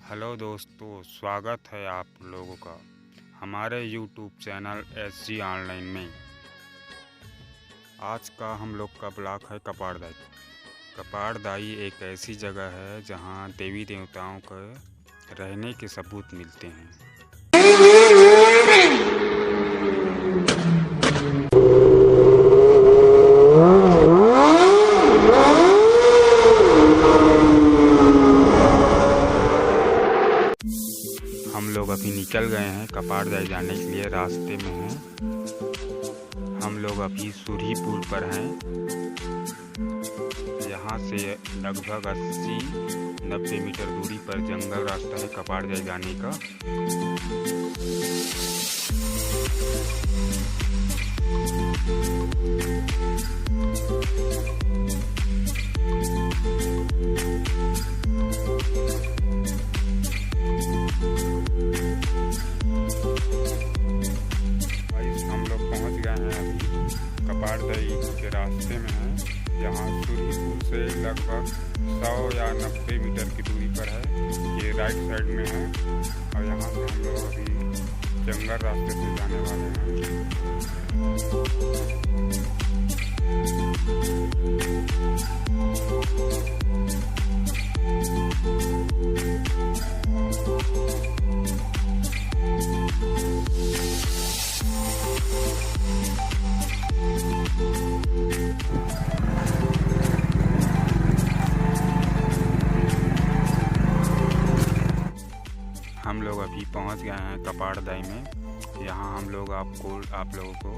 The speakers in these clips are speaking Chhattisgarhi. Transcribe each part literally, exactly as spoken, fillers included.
हेलो दोस्तों, स्वागत है आप लोगों का हमारे YouTube channel S G online में। आज का हम लोग का ब्लॉग है कपाड़दाई। कपाड़दाई एक ऐसी जगह है जहाँ देवी देवताओं के रहने के सबूत मिलते हैं। हम लोग अभी निकल गए हैं कपाड़दाई जाने के लिए, रास्ते में हैं। हम लोग अभी सुरही पुल पर हैं। यहाँ से लगभग अस्सी नब्बे मीटर दूरी पर जंगल रास्ता है कपाड़दाई जाने का। गाइस, हम लोग पहुंच गए हैं, अभी कपाड़दाई के रास्ते में हैं। यहाँ सुरही पुल से लगभग सौ या नब्बे मीटर की दूरी पर है। ये राइट साइड में है और यहाँ से हम लोग अभी जंगल रास्ते से जाने वाले हैं। हम लोग अभी पहुंच गए हैं कपाड़दाई में। यहाँ हम लोग आपको, आप लोगों को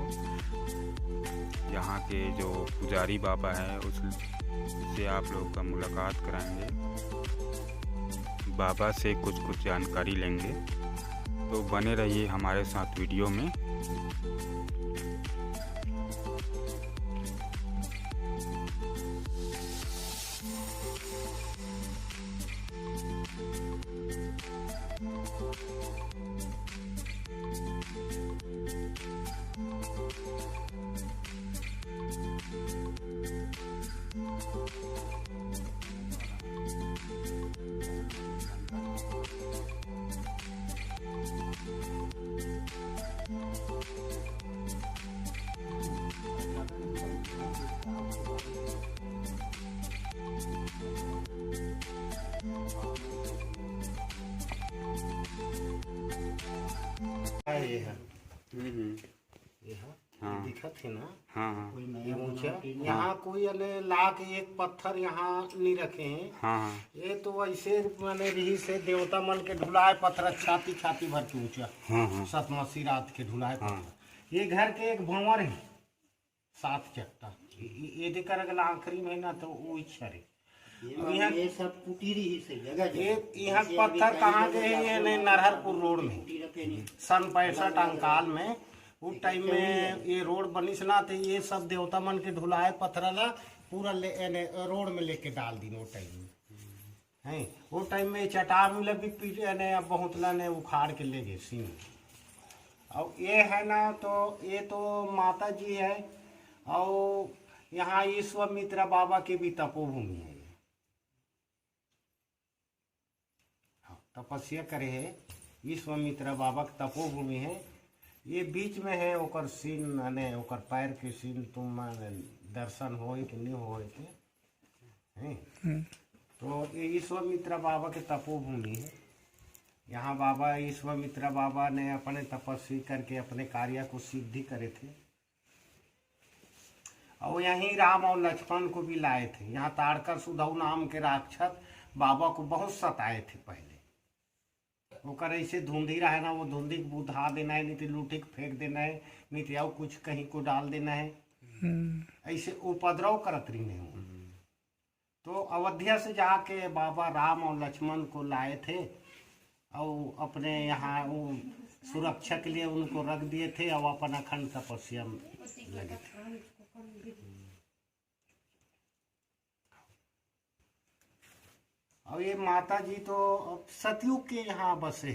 यहाँ के जो पुजारी बाबा हैं, उससे आप लोगों का मुलाकात कराएंगे, बाबा से कुछ कुछ जानकारी लेंगे। तो बने रहिए हमारे साथ वीडियो में। ये है। हम्म, हम्म। ये है। हाँ। दिखत है ना? हाँ, हाँ। कोई नया ये ऊंचा। यहाँ कोई अने लाख एक पत्थर यहाँ नहीं रखे हैं। हाँ, हाँ। ये तो ऐसे माने रही से देवता मन के ढुलाए पत्थर छाती, छाती भर के ऊंचा। हाँ, हाँ। सतमसी रात के ढुलाए हाँ। पत्थर। ये घर के एक भंवर है, सात चट्टा। ये, ये, ये देकर अगर आखिरी में ना तो वो इच्छा रही। ये अब यहाँ ये सब कुटीरी ही से जगह जगह। ये यहाँ जैसे अभी पत्थर कहाँ के है? ये नहीं, नरहरपुर रोड में। कुटीर के नहीं। सन पैंसठ अंकाल में, वो टाइम में ये रोड बनिस ना, तो ये सब देवता मन के ढुलाए पत्थर ला पूरा ले, एने, रोड में लेके डाल दिन वो टाइम में। हैं, वो टाइम में चटार मिला भी पीटे ने, अब बहुत ला ने उखाड़ के ले गए सीन। और ये है ना, तो ये तो माता जी है, और यहाँ विश्वामित्रा बाबा के भी तपोभूमि है। हाँ, तपस्या करे है, विश्वामित्रा बाबा के तपोभूमि है। ये बीच में है, ओकर सीन, माने ओकर पैर के सीन, तुम माने दर्शन होए कि नहीं होए के, हैं? हम्म। तो ये विश्वामित्रा बाबा के तपोभूमि है। यहाँ बाबा विश्वामित्रा बाबा ने अपने तपस्वी करके अपने कार्य को सिद्धि करे थे। और यहीं राम और लक्ष्मण को भी लाए थे। यहाँ ताड़कर सुधऊ नाम के राक्षस बाबा को बहुत सताए थे पहले। ओकर ऐसे धुंधी रहे ना, वो धुंधी के बुधा देना है, नहीं तो लूटी के फेंक देना है, नहीं तो और कुछ कहीं को डाल देना है। हम्म। ऐसे उपद्रव करत रही नहीं वो। तो अवध्या से जाके बाबा राम और लक्ष्मण को लाए थे और अपने यहाँ वो सुरक्षा के लिए उनको रख दिए थे और अपन अखंड तपस्या में लगे थे। और ये माता जी तो अब सतयुग के यहाँ बसे।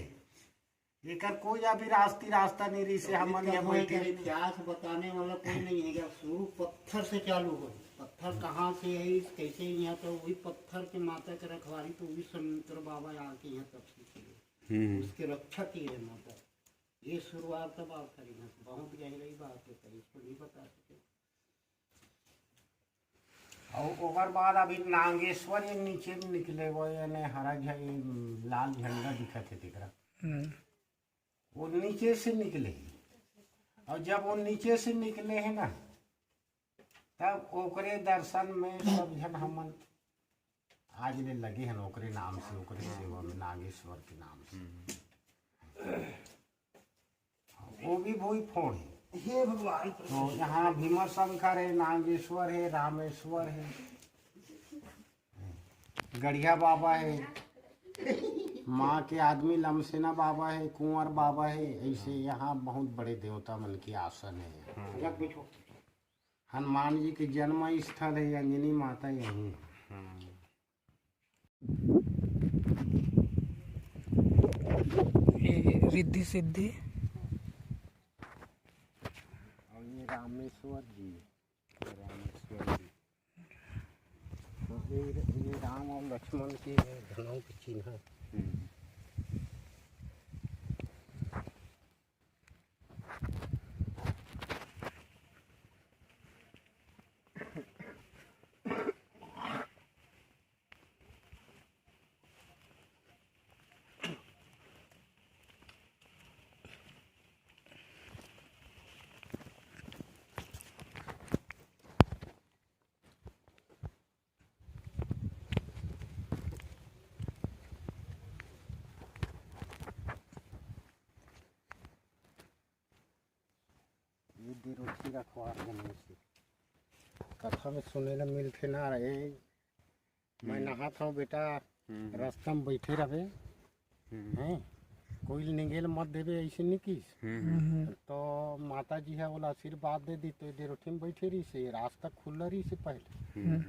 एकर कोई अभी रास्ती रास्ता नहीं रही से हमन यहाँ बैठे। इतिहास बताने वाला कोई नहीं है, क्या शुरू पत्थर से चालू हो। पत्थर कहाँ से है, कैसे यहाँ, तो वही पत्थर के माता के रखवारी तो विश्वामित्र बाबा आके यहाँ तपस्या किए। हम्म। उसके रक्षा किए माता। ये शुरुआत तो बात करी है, बहुत गहराई बात है, तो इसको नहीं बता सके। और ओकर बाद अभी नागेश्वर ये नीचे में निकले, वो यानी हरा झ-, ये लाल झंडा दिखत है तेकरा। हम्म। वो नीचे से निकले हैं। और जब वो नीचे से निकले हैं ना, तब ओकरे दर्शन में सब झन हमन आज ले लगे हैं, ओकरे नाम से, ओकरे सेवा में, नागेश्वर के नाम से। वो भी भूई फोड़ है। हे भगवान। तो यहाँ भीमा शंकर है, नागेश्वर है, रामेश्वर है, गढ़िया बाबा है, माँ के आदमी लमसेना बाबा है, कुंवर बाबा है, ऐसे यहाँ बहुत बड़े देवता मन के आसन है। हनुमान जी के जन्म स्थल है, अंजनी माता यहीं है। ये रिद्धि सिद्धि। और ये रामेश्वर जी, रामेश्वर जी। तो ये, ये राम और लक्ष्मण के घनों के चिन्ह है। हम्म। ये दे रोटी रखवा गणेश जी। कथा में सुने ला मिलथे ना रे। मैं हम्म। नहात हूँ बेटा, हम्म। रास्ता में बैठे रहबे, हम्म। हैं? कोई निगेल मत देबे, ऐसे नहीं किस। हम्म। तो माता जी है बोला आशीर्वाद दे दी, तो ये दे रोटी में बैठे रही से, रास्ता खुला रही से पहले। हम्म।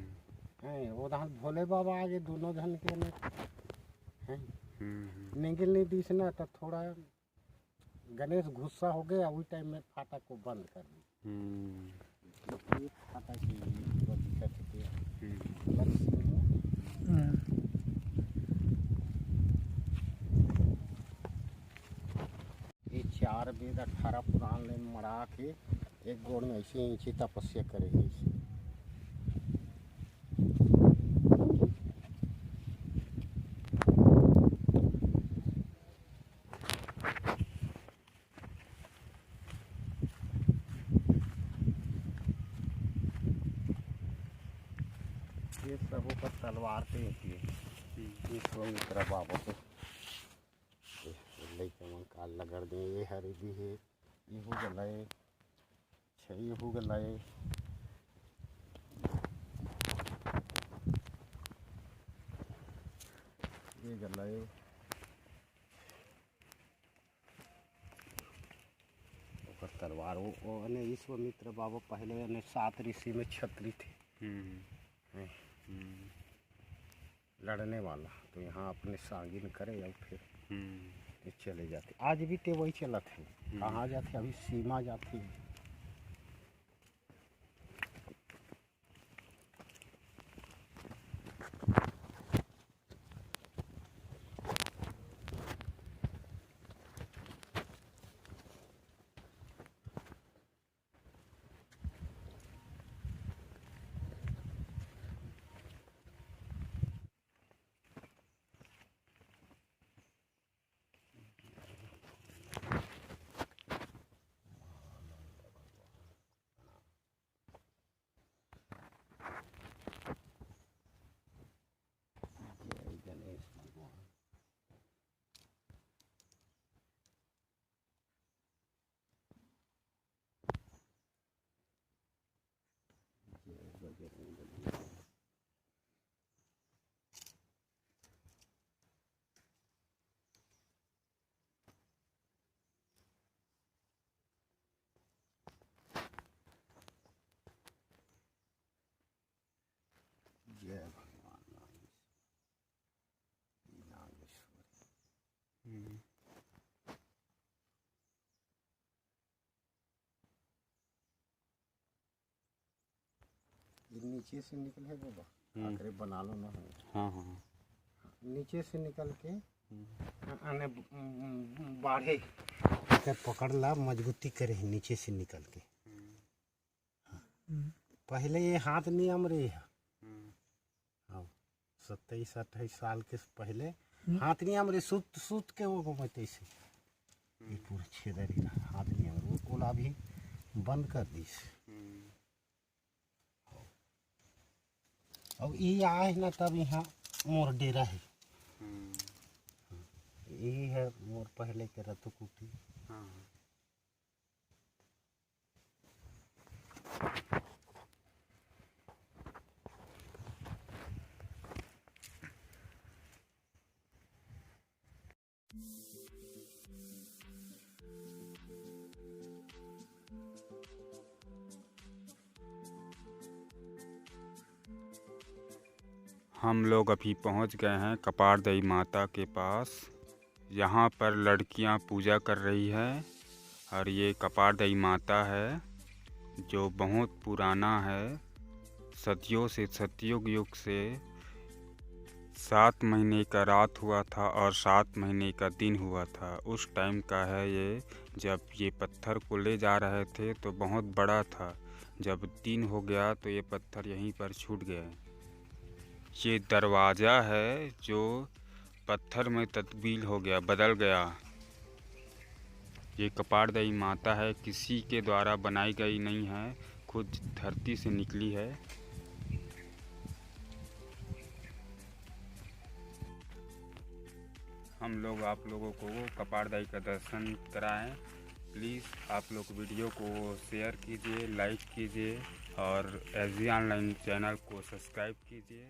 हैं, वो धान भोले बाबा आगे दोनों जन के ने, हैं? हम्म। निगेल नहीं दीस ना, तो थोड़ा गणेश गुस्सा हो गया, वही टाइम में फाटक को बंद कर दी। हम्म। ये फाटक ही वो दिखा चुके हैं। हम्म। लक्ष्मी। हम्म। ये चार वेद अठारह पुराण ले मड़ा के एक गोड़ में ऐसे ही नीचे तपस्या करे हे। ये सब ओकर तलवार के होती है। हम्म। ये विश्वामित्र बाबा के। ये लइका मन काल लगड़ दे, ये हरे भी है, ये हो गलय, छई हो गलय, ये गलय। ओकर तलवार, वो, वो, अने विश्वामित्र बाबा पहले, अने सात ऋषि में छत्री थे। हम्म। हैं। हम्म। लड़ने वाला, तो यहाँ अपने सांगिन करे और फिर हम्म। ये चले जाते। आज भी ते वही चलत है। हम्म। कहाँ जाते? अभी सीमा जाते हैं। जय गणेश भगवान। जय बजरंग बली। जय भगवान नागेश्वर, नागेश्वर। हम्म। ये नीचे से निकले बाबा, हम्म। आखिरी बना लो ना। हाँ हाँ। नीचे से निकल के हम्म। आने बाढ़े, एकर पकड़ ला, मजबूती करे है नीचे से निकल के। पहले ये हाथ नहीं अमरे है। हम्म। हाँ, सत्ताईस अट्ठाईस साल के पहले हाथ नहीं अमरे, सुत सुत के वो घूमते से। ये पूरा छेदा रही रहा, हाथ नहीं अमरे, वो कोला भी बंद कर दीस। हम्म। अब ये आए ना, तब यहाँ मोर डेरा है। हम्म। यही है मोर पहले के रतु कुटी। हाँ हाँ। हम लोग अभी पहुंच गए हैं कपारदई माता के पास। यहाँ पर लड़कियां पूजा कर रही हैं और ये कपारदई माता है जो बहुत पुराना है, सदियों से, सतयुग युग से। सात महीने का रात हुआ था और सात महीने का दिन हुआ था, उस टाइम का है ये। जब ये पत्थर को ले जा रहे थे तो बहुत बड़ा था, जब दिन हो गया तो ये पत्थर यहीं पर छूट गए। ये दरवाज़ा है जो पत्थर में तब्दील हो गया, बदल गया। ये कपारदई माता है, किसी के द्वारा बनाई गई नहीं है, खुद धरती से निकली है। हम लोग आप लोगों को कपारदई का दर्शन कराएं। प्लीज़ आप लोग वीडियो को शेयर कीजिए, लाइक कीजिए और एस जी ऑनलाइन चैनल को सब्सक्राइब कीजिए।